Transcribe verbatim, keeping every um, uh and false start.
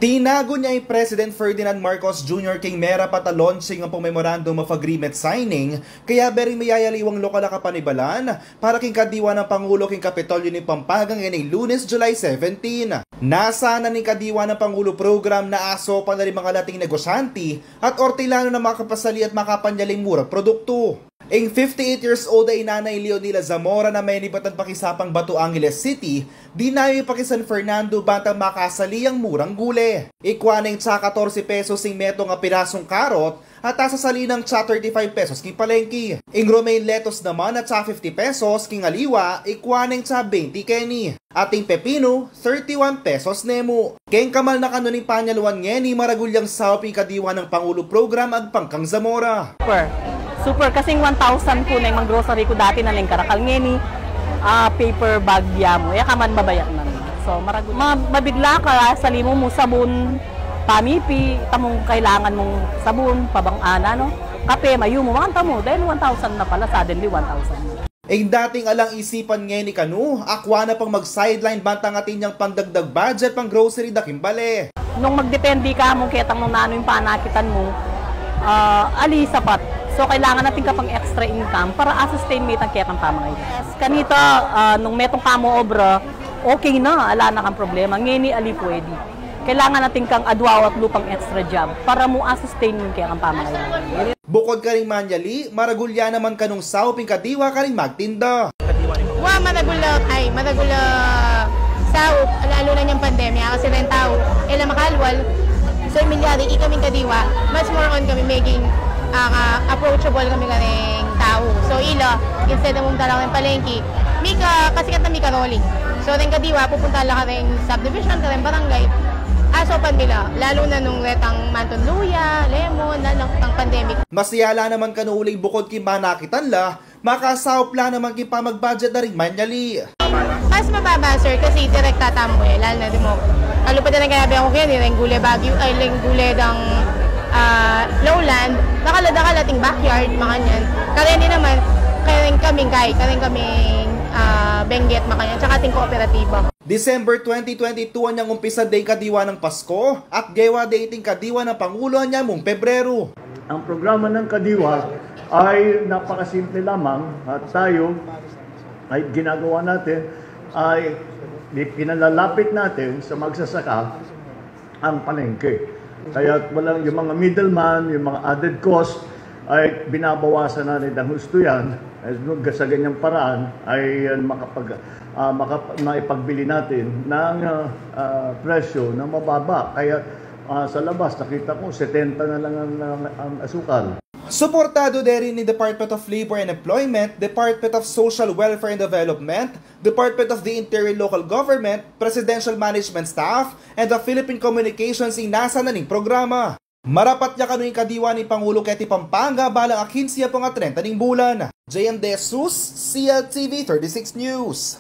Tinagun ya i President Ferdinand Marcos Junior king merapat a launching ampong Memorandum of Agreement signing, kayabe ring miyayaliwang lokal a kapanibalan para king kadiwa nang Pangulo king Kapitolyo ning Pampanga ngening Lunes, July seventeen. Nasanan ning kadiwa nang Pangulo program na asopan na ring makalating negosyante at ortilanong makapasali at makapanyali king murang produktu. Ing fifty-eight years old a i Nanay Leonila Zamora na menibatan pa king Sapang, Batu Angeles City, dinayu pa king San Fernando bantang makasali yang murang gule. Ikua neng tsa katorse pesos ing metung a pirasung karot at asasali neng tsa thirty-five pesos king palengke. Ing romaine lettuce naman a tsa fifty pesos king aliwa, ikua neng tsa twenty keni. At ing pepinu, thirty-one pesos ne mu. Keng kamal na kanu ning panyaluan ngeni, maragul yang saup ing kadiwa nang Pangulo program agpang kang Zamora. Super. Super, kasing one thousand ku neng mang-grocery ku dati na neng karakal, ngeni, ah, paper bag ya mu. E ka man mabayat na. So, maragul. Ma-, mabigla ka, sali mu mu sabun, pamipi, tamung kailangan mung sabun, pabang-, ah, na, no? Kape, mayu mu, makantamu. Dahil one thousand na pala, suddenly one thousand. Ing dating alang isipan ngeni kanu, akua na pang mag-sideline bantang atin yang pandagdag budget pang-grocery da king bale. Nung magdepende ka mu ketang nung nanu ing panakitan mu, ah, ali sapat. So, kailangan atin ka pang extra income para a-sustain me itang kekang pamangailangan. Kanita, ah, nung metung ka mu obra, okay na, ala na kang problema. Ngeni, ali pwede. Kailangan atin kang adua o atlu pang extra job para mu a-sustain mu ing kekang pamangailangan. Bukod karing manyali, maragul ya naman kanung saup ing kadiwa karing magtinda. Wa, maragul a, ay, maragul a saup, lalo na inyang pandemya, kasi reng tau e la makalwal. So, ing milyari, ikaming kadiwa, mas more on kami maging, ah, approachable kami kareng tau. So, ila, instead na pumunta la kareng palengke, mika, kasi kanta mika rolling. So, reng kadiwa, pupunta la kareng subdivision, kareng barangay. Asopan mi la, lalo na nung retang manton luya, lemon, lalo na pandemic. Masaya la naman kanu uling bukod king manakitan la, makasaup la naman king pamag-budget da ring manyali. Mas mababa, sir, kasi direkta tamu e, lalo na dimo. Kalupa da nang kayabe ku keni, reng gule Baguio, ay, reng gule dang, ah, lowland, dakal-dakal ating backyard, makanyan. Kareni naman, kareng kaming kay, kareng kaming, ah, Benguet, makanyan, tsaka ating kooperatiba. December twenty twenty-two anyang umpisa deng kadiwa nang Pasko, at gewa de iting kadiwa nang Pangulo anyang mung Pebrero. Ang programa ng Kadiwa ay napakasimple lamang at tayo ay ginagawa natin ay ipinalalapit natin sa magsasaka ang palengke. Kaya walang, yung mga middleman, yung mga added cost, ay binabawasan natin ng husto yan. Ay, sa ganyang paraan ay, ah, makapag-, ah, makap-, maipagbili natin ng, ah, ah, presyo na mababa. Kaya, ah, sa labas, nakita ko, setenta na lang ang, ang, ang asukal. Suportado de rin ning Department of Labor and Employment, Department of Social Welfare and Development, Department of the Interior Local Government, Presidential Management Staff, and the Philippine Communications ing nasanan ning programa. Marapat ya kanu ing kadiwa ning Pangulo keti Pampanga balang akinse ampong atrenta ning bulan. J M De Jesus, C L T V thirty-six News.